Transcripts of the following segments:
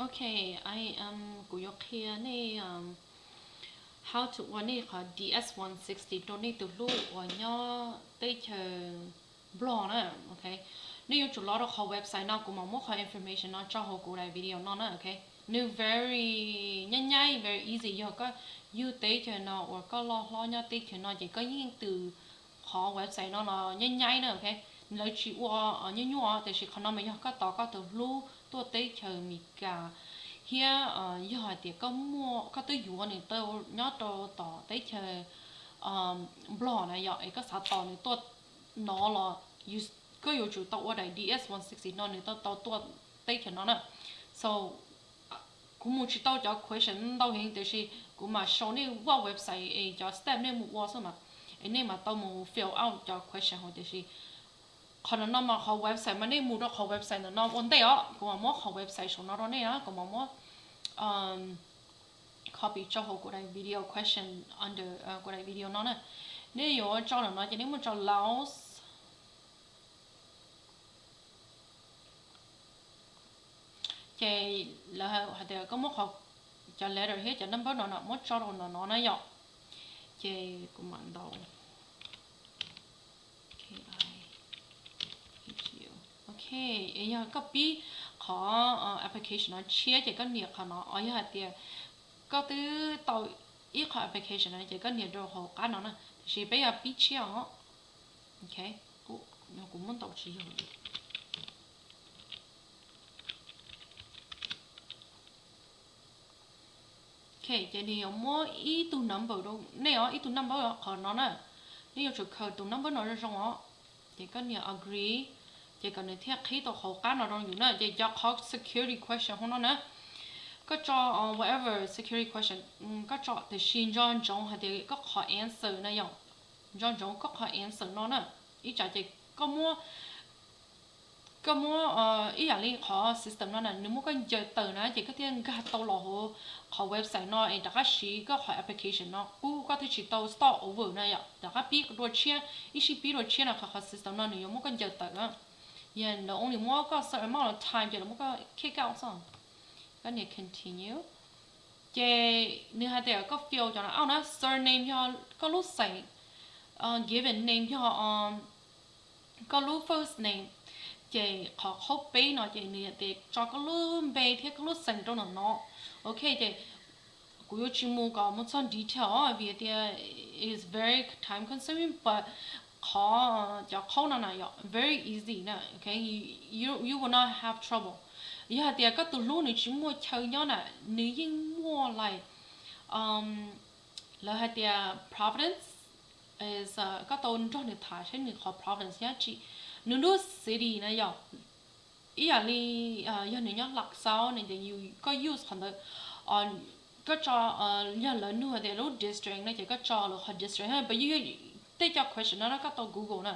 Ok, I, um, kuv yuav qhia nej, um, how to ua nej qhov D S one sixty rau nej tus hlub uas nyob teb chaws Nplog na, ok. Nej yuav tsum los rau qhov website no, kuv mam muab qhov information no tso hauv kuv daim video no na, ok. Nws very nyaib nyaib, very easy, yog koj yug teb chaws no uas koj loj hlob nyob teb chaws no ces koj yeej tws qhov website no los nyaib nyaib na, ok. Lawv tsis ua nyuaj nyuaj, tiam sis qhov no mas yog koj tos koj tus hlub tuaj teb chaws Amelikas, thiab yog hais tias koj muaj, koj twb yuav nws tau nyob rau tom teb chaws Nplog na yom, es koj xav tos nws tuaj no los koj yuav tsum tau ua daim D S one sixty no nws tau tau tuaj teb chaws no na. So kuv mus tsis tau cov question ntau heev, tiam sis kuv mam show nej vaj website es cov step nej mus ua xwb mas, es nej mam tau mus fill out cov question hauv, tiam sis qhov no no mas qhov website mas nej mus rau qhov website ntawm no ua ntej os. Kuv mam muab qhov website saum no rau nej na, kuv mam muab copy tso hauv kuv daim video question under kuv daim video no na. Nej yuav tso ntawm no ces nej muab tso Laos. Ces lawv hais tias koj muab qhov, cov letter thiab cov number no no muab tso rau no no na yom. Ces kuv mam ntaus. Ok, yog koj pib qhov application no tshiab ces koj nias qhov no, yog hais tias koj twb tau ib qhov application no ces koj nias rau hauv qab no na, tiam sis peb yog pib tshiab os. Ok, kuv muab ntaus tsis yog. Ok, ces nws yuav muab ib tug number rau nej os, ib tug number qhov no na. Nej yuav tsum khaws tus number no zoo zoo os. Ces koj nias agree, ces kom nws thiaj qhib tau hauv qab no rau yus na. Ces cov qhov security question hauv no na, koj tso whatever security question koj tso, tiam sis nco ntsoov hais tias koj qhov answer na yom, nco ntsoov koj qhov answer no na. Ib tsam ces koj muab koj muab ib yam li qhov system no na, nws muab koj ncaws tawm na, ces koj thiaj nkag tau los hauv qhov website no es rov qab siv koj qhov application no qub, koj thiaj tsis tau start over na yom, rov qab pib dua tshiab, ib sij pib dua tshiab na, qhov qhov system no nws yuav muab koj ncaws tawm na. Yog lawv only muab koj certain amount of time ces lawv muab koj kick out xwb. Koj nias continue. Ces nws hais tias koj fill cov no out na, surname yog koj lub xeem, given name yog koj lub first name. Ces qhov qhaub peb no ces nws tias tso koj lub npe thiab koj lub xeem rau ntawm no. Ok, ces kuv yuav tsis mus kom mus txog detail vim tias it's very time consuming, but qhov cov qhaub no na yom, very easy na, ok, you, you will not have trouble. Yog hais tias koj tus hlub nws tsis muaj chaw nyob na, nws yeej muaj like, lawv hais tias province, koj tau nrog nws tham saib nws qhov province nyob tsi, nws lub city na yom. Ib yam li yog nws nyob Laxaus no ces koj use qhov ntawd, koj tso, yog lawv nug tias lub district no ces koj tso lawv qhov district, but tej cov question no na koj tau Google na.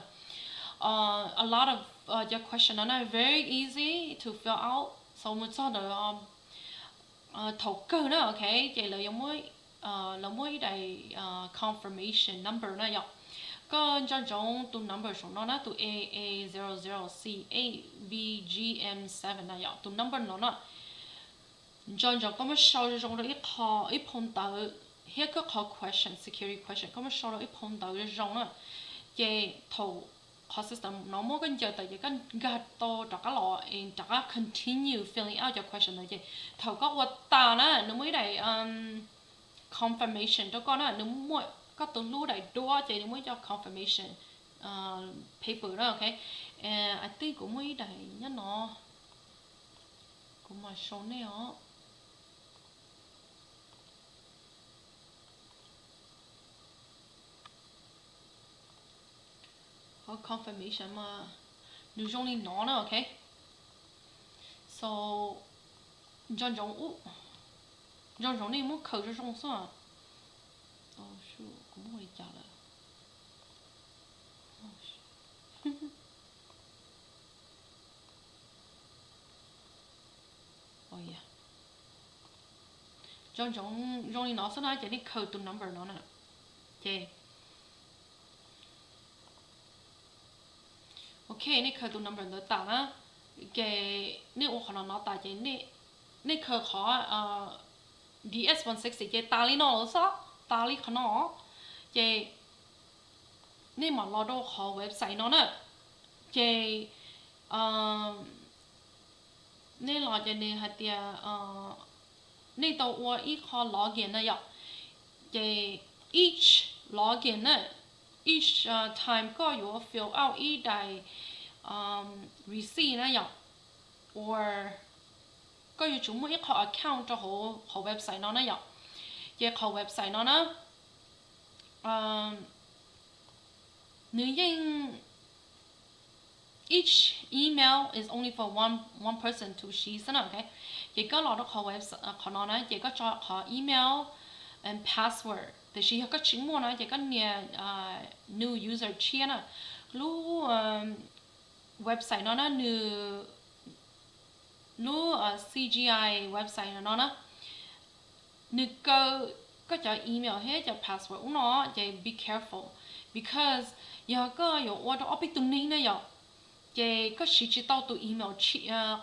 A lot of cov question no na very easy to fill out, so mus txog ntawd thaum kawg na, ok, ces lawv yuav muab, lawv muab ib daim confirmation number na yom. Koj nco ntsoov tus number saum no na, tus A A zero zero C eight V G M seven na yom, tus number no na. Nco ntsoov koj muab sau zoo zoo rau ib qho, ib phau ntawv thiab koj qhov question, security question, koj muab sau rau ib phau ntawv zoo zoo na. Ces thaum qhov system no muab koj ncaws tawm ces koj nkag tau rov qab los es rov qab continue filling out cov question ntawd, ces thaum koj ua tas na nws muaj ib daim confirmation rau koj na, nws muaj koj tus hlub daim duab ces nws muaj cov confirmation paper na, ok. I think kuv muaj ib daim nyob no, kuv mam show nej os. Qhov confirmation mas nws zoo li no na, ok. So nco ntsoov, nco ntsoov nej muab khaws zoo zoo xwb. Kuv muab ua li cas lawm? Nco ntsoov zoo li no xwb na, ces nej khaws tus number no na. Ces ok, nej khaws tus number ntawd tas na, ces nej ua qhov no no tas ces nej nej khaws qhov D S one sixty ces tas li no lawm xwb, tas li qhov no. Ces nej mam los rau qhov website no na. Ces nej los ces nws hais tias nej tau ua ib qho login na yom. Ces each login na, each time koj yuav fill out ib daim receipt na yom, or koj yuav tsum muaj ib qho account rau hauv qhov website no na yom. Ces qhov website no na, nws yeej, each email is only for one one person to see xwb na, ok. Ces koj los rau qhov website qhov no na ces koj tso qhov email and password, tiam sis yog koj tsis muaj na ces koj nias new user tshiab na. Lub website no na nws, lub C G I website no na, nws kaw koj cov email thiab cov password ub no ces be careful, because yog koj yuav ua rau ob peb tug neeg na yom, ces koj siv tsis tau tus email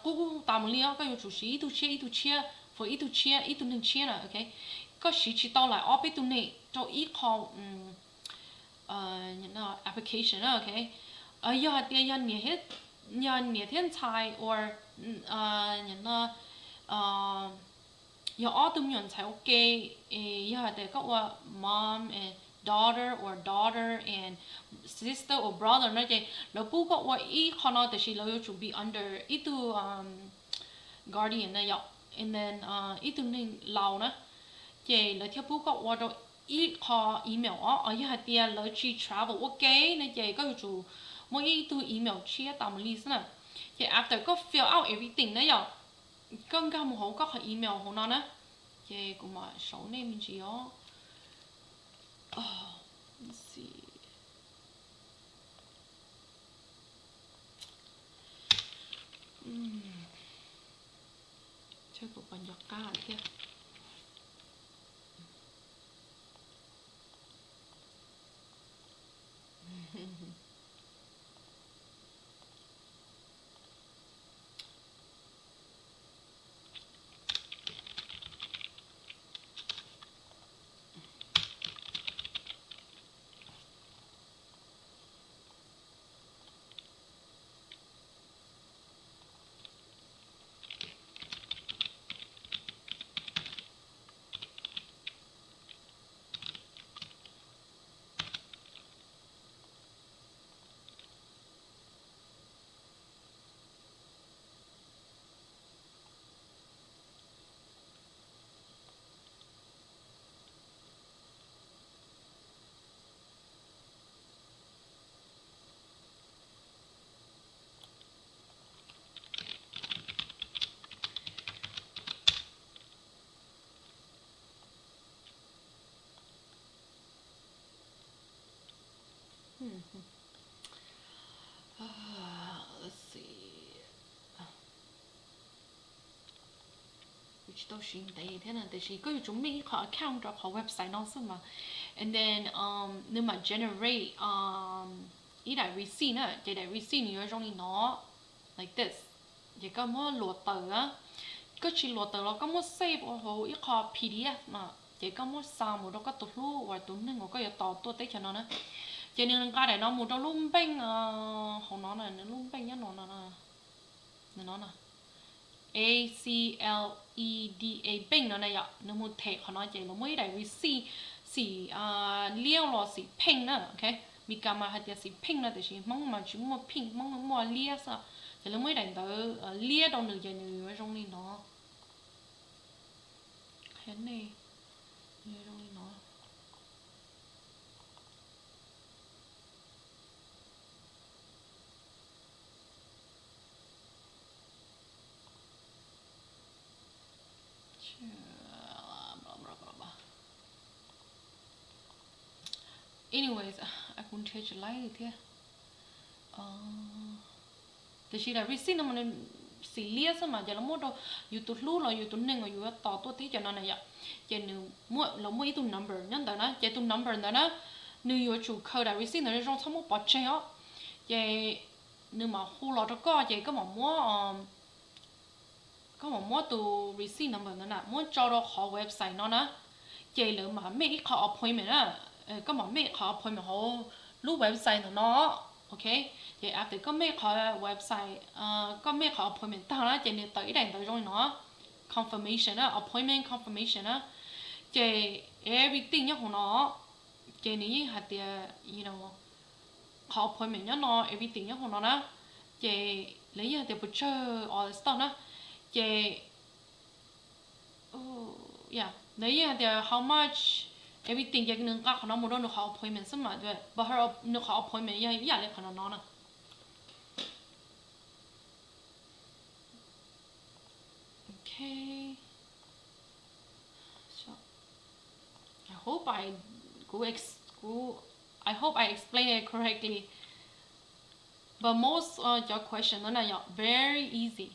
qub tas mus li os, koj yuav tsum siv ib tug tshiab ib tug tshiab for ib tug tshiab ib tug neeg tshiab na, ok. Koj siv tsis tau lawm ob peb tug neeg rau ib qho application na, ok. Yog hais tias yog niam thiab ntxhais or yog ob tug me nyuam ntxhais ua ke, yog hais tias koj ua mom and daughter or daughter and sister or brother no ces lawv pub koj ua ib qho no tiam sis lawv yuav tsum be under ib tug guardian na yom, and then ib tug neeg laus na, ces lawv thiaj pub koj ua rau ib qho email os. Yog hais tias lawv tsis travel ua ke na ces koj yuav tsum muaj ib tug email tshiab tas mus li xwb na. Ces after koj fill out everything na yom, koj nkag mus hauv koj qhov email hauv no na, ces kuv mam sau nej me ntsis os. Nco qab thiab. Kuv tsis tau siv ntev thiab na, tiam sis koj yuav tsum make ib qho account rau qhov website no xwb mas. And then nws mam generate ib daim receipt na, ces daim receipt nws yuav zoo li no, like this. Ces koj muab luam tawm, koj tsis luam tawm los koj muab save ua hauv ib qho P D F na, ces koj muab xa mus rau koj tus hlub uas tus neeg uas koj yuav tos tuaj teb chaws no na. Ces nws nqa daim no mus rau lub npeej hauv no na, nws lub npeej nyob no no, A C L E D A bank no na yom, nws mus them qhov no ces lawv muaj ib daim receipt xim liab los xim pheej na, ok. Meskas mas hais tias xim pheej no tiam sis Hmoob mas tsis muaj pheej, Hmoob muaj liab xwb. Ces lawv muaj ib daim ntawv liab rau nws ces nws yuav zoo li no. Qhia nej, nws yuav zoo li no. Anyways, kuv nrhiav tsis laib li thiab. Tiam sis daim receipt no mas nws xim liab xwb mas ces lawv muab rau yus tus hlub los yus tus neeg uas yus yuav tos tuaj teb chaws no na yom. Ces nws, lawv muaj ib tug number nyob ntawd na, ces tus number ntawd na, nws yuav tsum khaws daim receipt ntawd zoo txhob muab pov tseg os. Ces nws mam hu los rau koj ces koj mam muab, koj mam muab tus receipt number ntawd na muab tso rau qhov website no na, ces lawv mam make ib qho appointment na. Koj mam make qhov appointment hauv lub website ntawm no, ok. Ces after koj make qhov website, koj make qhov appointment tag na ces nws tawm ib daim ntawv zoo li no, confirmation na, appointment confirmation na. Ces everything nyob hauv no, ces nws yeej hais tias, you know, qhov appointment nyob no, everything nyob hauv no na. Ces lawv yeej hais tias puas tsawg all the stuff na. Ces, yeah, lawv yeej hais tias how much, everything, ces nws nqa qhov no mus rau nws qhov appointment xwb mas, but nws qhov appointment yog ib yam li qhov no no na. Okay. So, I hope I, kuv ex-, kuv, I hope I explain it correctly. But most cov question no na yog very easy.